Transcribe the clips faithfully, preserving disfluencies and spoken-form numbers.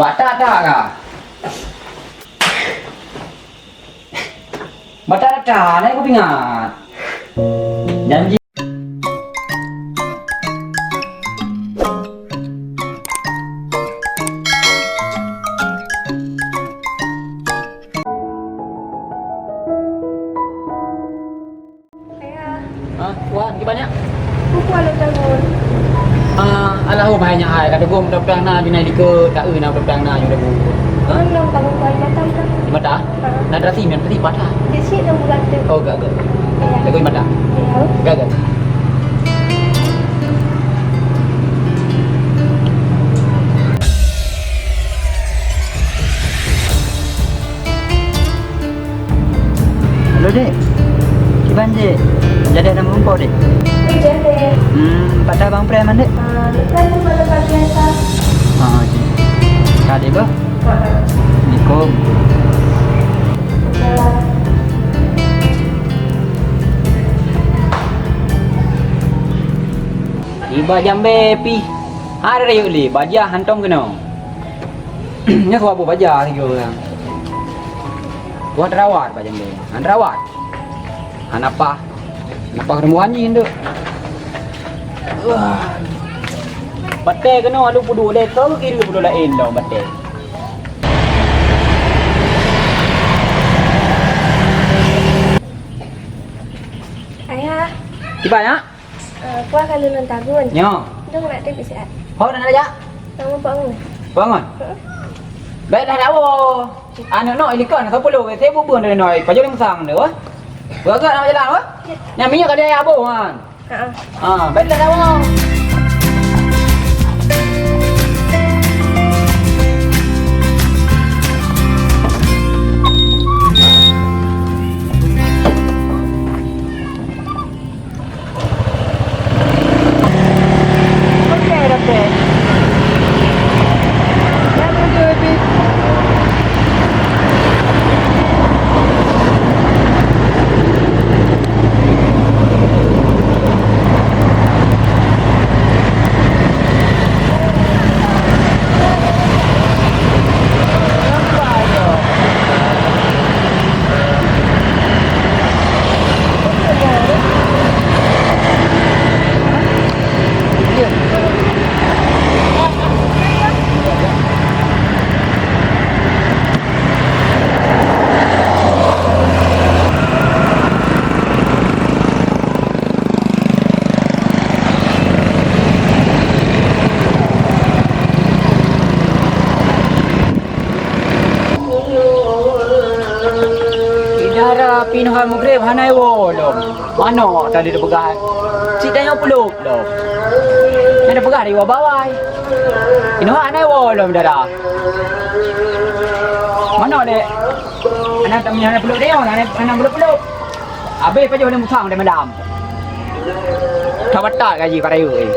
Batat that ka? Batat that, hana kupeuingat. Janji. Ayah. Ha, Wan, kiban nyak? Peue lôn tagun? Ah, alah, oh, bahaya nyak hai. Ka teugom peudong-peudong na, jinoe likot, taeu na peudong-peudong na, jinoe teugom. Ha? Lôn tagun keu mata. Mata? Ha. Na terasi, na terasi patah. Di sini lôn gantung. Oh, gak, gak. Iya. Lagu mata. Iya. Gak, gak. Halo, Dek. Kiban, Dek? Jadi hana meurumpok, Dek? Hujan, Dek. Hmm, pat bang preh man, Dek? Ah, dekat tu pada pagi biasa. Ah, Dek. Ka, Dek, bah? Ah. Assalamualaikum. Waalaikumsalam. Iba jambe pih. Ada rayeuk lé, bajah hantom keunoe. Nyoe saboh bajah sigoe ureueng. Wah, teurawat bajang deh. Han teurawat. Hana paih. Hana paih keureumbungan jih tu. Wah. Batèe keunoe alu peuduek lé, keu kiri peuduek laén dong batèe. Ayah. Kiban, ya? Eh, puah ka lôn tagun. Nyoe. Dong nak teubiet siat. Ho, nak jak? Tamu Pak Ngun. Pak Ngun? Heeh. Baiklah, dak woe. Aneuk nyoe ilikot na sepuluh, saya bubun dari noi. Pajoh leueng sang tu, eh. Beragak nak jalan, eh. Ya. Nyang minyeuk ka dia ayah boh, kan? Heeh. Ah, baiklah, dak woe. Idara pih nyoe han mugreb hana iwoe lom. Manoe tadi teupeugah cit tanyoe peulop lom. Nyan teupeugah di bawai. Inoe hana iwoe lom idara. Manoe lé? Hana, hana peulop tanyoe, hana, hana peulop-peulop. Abéh pajoh lé musang di malam. Ka batat gaji para yue.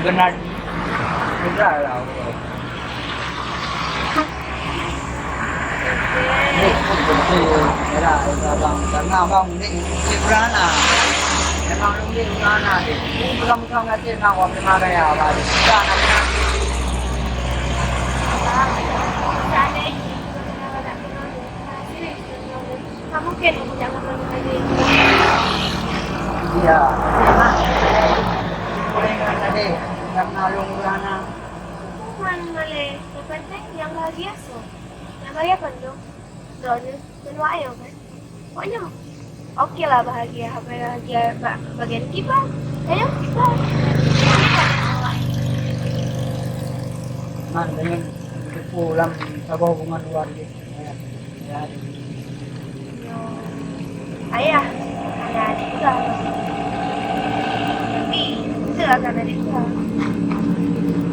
Sebenarnya, sudah lah. Karena abang ni urana. Memang ni urana ni. Bukan-bukan ngaji nak orang memang kaya abang. Bukan nak. Kamu kan jangan terlalu. Iya. Boleh nggak tadi? Karena lu urana. Tuhan malé, yang penting yang bahagia so. Yang bahagia kan dong. Doanya, keluar ayo kan. Pokoknya, oke lah bahagia, apa bahagia ba-, bagian kita. Ayo kita. Nah, dengan itu pulang sabar hubungan luar gitu. Yo. Ayah, ayah, itu lah. Tapi, itu lah kan adik gua.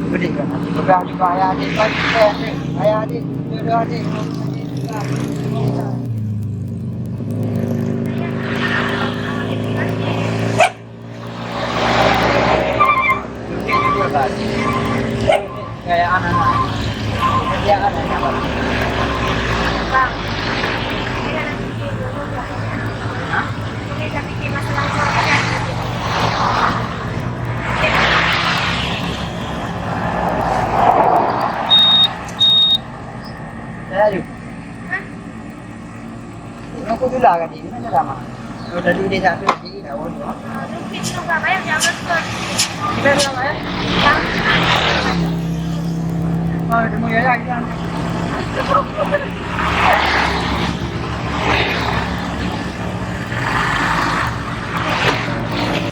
Gede kan? Pegang juga ayah adik kan? Ayah adik, ayah adik, dua-dua adik. Ayah adik juga. Ya, anak-anak. Ya, anak-anak. Bang. Saya yuk. Aku dulu kan ini mana lama. Udah dulu dia satu lagi dah boleh.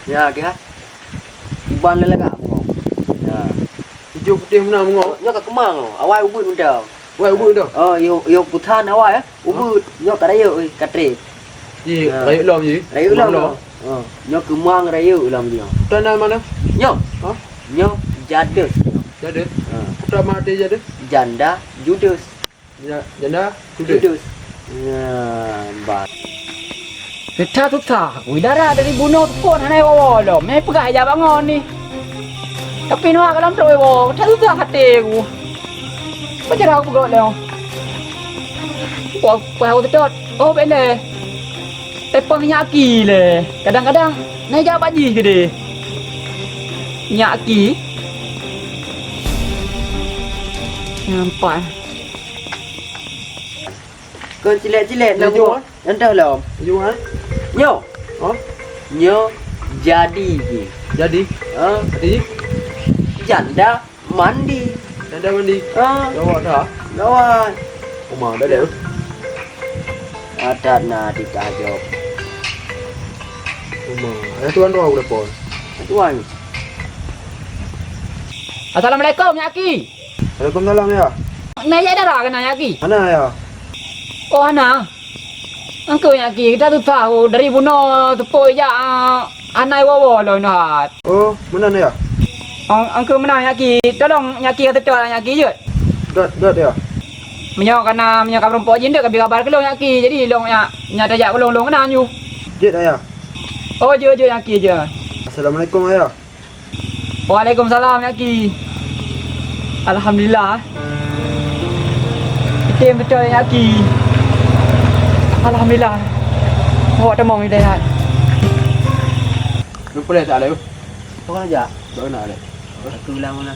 Ya, kira. Uban lé lagak bungong. Ya. Ijo putéh meunan bungong. Nyoe ka keumang, awai ubeut mantong. Wai ubeut tu. Oh, yo yo putan awai eh. Ubeut nyoe ka rayeuk oi, ka trép. Ji, rayeuk lom ji. Rayeuk lom. Oh, nyoe keumang rayeuk lom nyoe. Putan na mana? Nyoe. Ha? Nyoe jadeuh. Jadeuh. Ha. Putan mati jadeuh. Janda judes. Ya, janda judes. Judes. Ya, bah. Teuta-teuta, wih dara dari bunoe teupon hana woe lom. Meupeugah ija bangon ni. Tapi nuha ka lom trok woe, teuta-teuta até ku. Peue cara ku peugah lom. Ku peugah ku teudot. Oh, bèk lé. Teupon nyak ki lé. Kadang-kadang na ija bak jih keudeh. Nyak ki. Nampak. Kon cilet-cilet na buet. Entah lom. Nyoe. Oh? Nyoe jadi ki. Jadi? Ha? Jadi? Janda mandi. Janda mandi? Ha? Gawat dah. Gawat. Uma dah deh. Adat na ditajok. Uma. Ada tuan roh udah pon. Tuan. Assalamualaikum, Nyak Ki. Waalaikumsalam, ya. Naya dara keunan, Nyak Ki? Hana, ya. Oh, hana. Engkau, Nyak Ki, kita susah, oh, dari bunoe seupôt jak, ah, hana woe-woe lom nyoe hat. Oh, meunan, ya? Eng-, engkau meunan, Nyak Ki. Tolong, Nyak Ki, ka seutôt, Nyak Ki, jeuet. Dot, dot, ya. Meunyoe kana, meunyoe ka meurumpok jih, ka bri kabar keu lôn, Nyak Ki. Jadi, lôn, nyak, nyak tajak keu lôn, lôn keunan ju. Jeuet, ya. Oh, jeuet, jeuet, Nyak Ki, jeuet. Assalamualaikum, ya. Waalaikumsalam, Nyak Ki. Alhamdulillah. Item beutôi, Nyak Ki. Alhamdulillah. Awak tamong hidayat. Lu boleh tak, Leu? Apa kau nak jak? Tak nak, Leu. Aku bilang mana?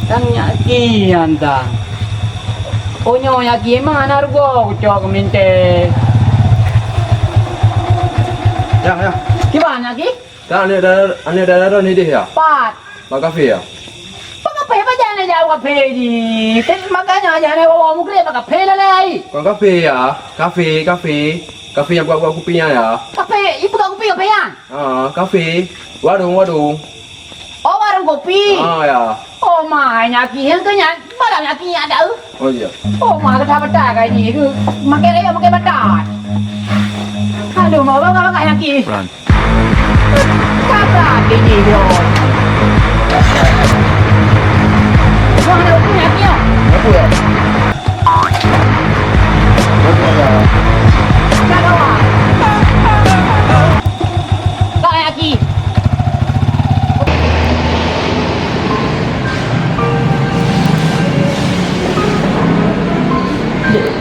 Tang Nyak Ki nyan tang. Oh, nyoe Nyak Ki, memang hana rugoe kucok keu mintée. Ya, ya. Kiban Nyak Ki? Tang aneuk dara, aneuk dara droe nideh ya? Pat. Bak kafe ya? Bak kafe, apa jangan jak kafe ji? Kan makanya aja hana bawa mugre bak kafe lalai. Kon kafe ya? Kafe, kafe. Kafe nyang buka-buka kupi nyan ya? Kafe, ibu buka kupi kafe nyan? Ah, kafe. Warung, warung. Oh, warung kopi. Ah, ya. Oh, ma, Nyak Ki nyang keu nyan. Malam Nyak Ki nyan ada, eh. Oh, iya. Oh, ma, kata betul kan ni ke? Makai raya, makai batat. Aduh, mau bangga-bangga Nyak Ki. Pelan. Kata di ni, bro. Wah, ada hukum Nyak Ki, ya? Apa ya? Apa ya? Kak Aki.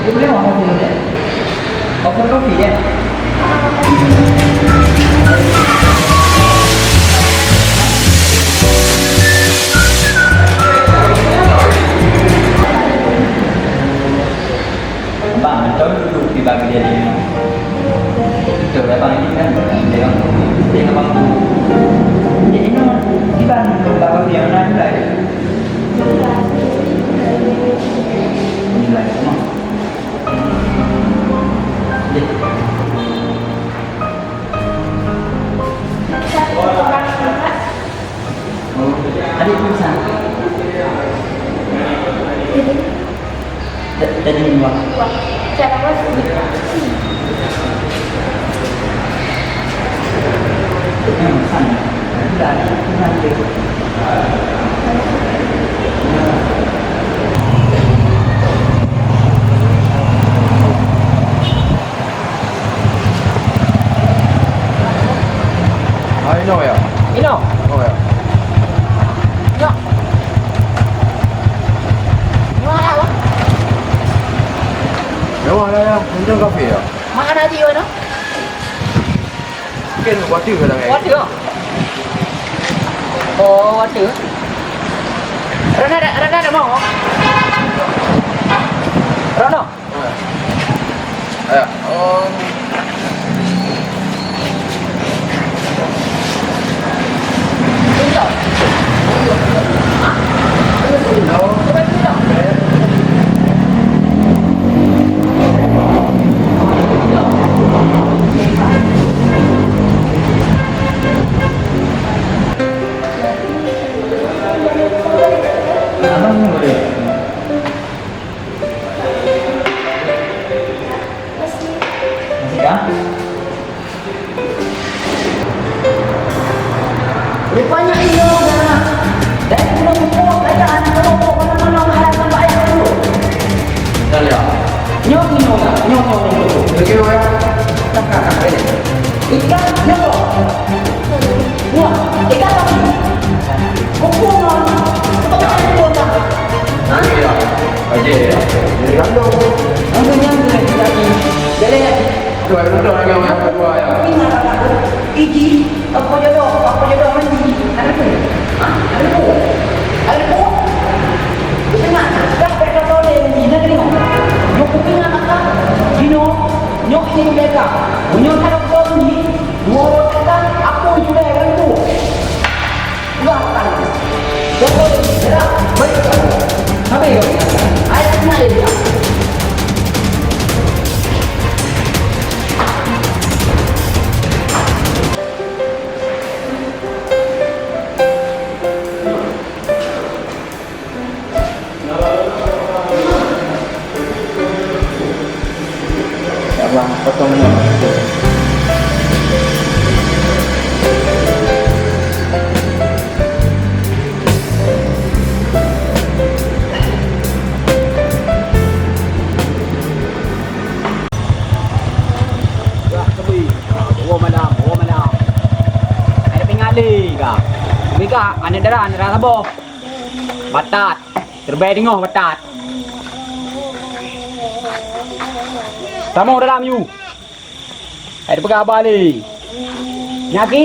Dia boleh makan dulu, dek? Offer kopi, dek? Tahun dulu di bagi dia ni. Betul, abang ini kan, dia kan, dia kan abang tu. Jadi, memang, di bang, bang dia, mana ada. Nilai semua. Adik pingsan. Jadi dua. Ah, inoe ya? Inoe. Oh ya. Inoe. Inoe ya, Bang. Mewah dah ya. Untung kafe ya. Makan haji mana? Mungkin water kadang eh. Water. Oh, water. Rana ada, Rana ada mau? Rana. Masih kah? Rupanya inong dah. Dari gunong bukon, kata anak kamu, kok mana-mana mengharapkan bayar dulu. Dah ya. Nyoe tu nyoe dah. Nyoe, nyoe, nyoe, nyoe. Lagi, Wak. Tak, tak, tak, tak. Ikan, nyoe. Wah, ikan apa ni? Kumpul, Bang. Apa yang kumpul, Bang? Hah? Iya. Aja ya. Jadi kandung. Kandung yang tu lagi. Jadi, Dua, dua, dua, dua, dua, ya. Ingat apa tu? Iji, apa jodoh, apa jodoh mandi. Ada tu? Hah? Ada tu? Ada tu? Ingat, dah berkata oleh mandi, nak tengok. Nyoe kupingat mata. Dino, nyoe ini mereka. Nyoe kalau kau mandi, dua orang datang, aku yang sudah yang tu. Dua orang. Contoh ini, gerak, balik. Habis. Ayat naik. Ya Allah, potong ni. Wah, kebui. Wah, malam, wah, malam. Ada pengali kah? Kebui kah? Aneuk dara, aneuk dara saboh. Batat. Terbang teungoh batat. Tamu dalam yu. Hai peugah haba lé. Nyan ki.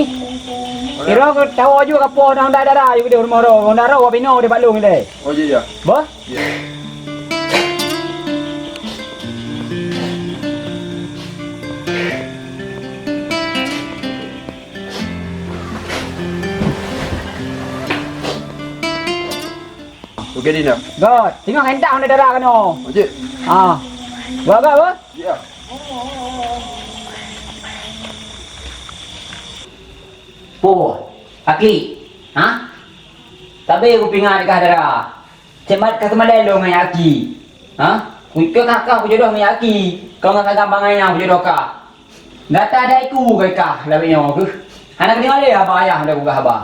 Kira ke tawa ju ka po Honda dara yu di rumoh ro. Honda ro wa bino di balung deh. Oh iya ya. Bah? Iya. Okey, Dina. Got, tengok entah Honda dara kano. Okey. Ha. Gak, gak, gak. Ya. Poh, aki. Ha? Tabe kupingat kah dara. Cemat ka seumalée lôn ngon Yaki. Ha? Keu kakak kujodoh ngon Yaki. Kau ngon sagang bangai nyang kujodoh kah. Gata ada iku kai kah lawét nyoe keuh. Hana keudéh lé haba ayah dah gugah haba.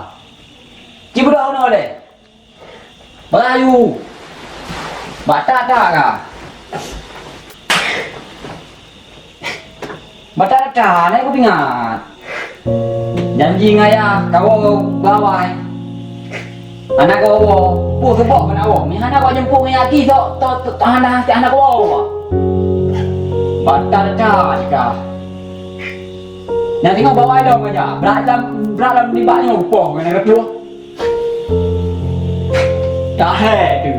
Ci beudôh unoe lé. Berayu. Batat-tat kah. Batat-tat, hana kupingat. Janji ngon ayah, kawoe bawai. Hana kawoe, peue sabab keu hana woe? Meuhana kau jemput ngon Yaki, tok, tok, tok, hana, hana kawoe. Batat-tat kah. Nyang singoh bawai lom aja. Brat lam, brat lam nibak nyoe poh ngon aneuk tuha. Tahe tu.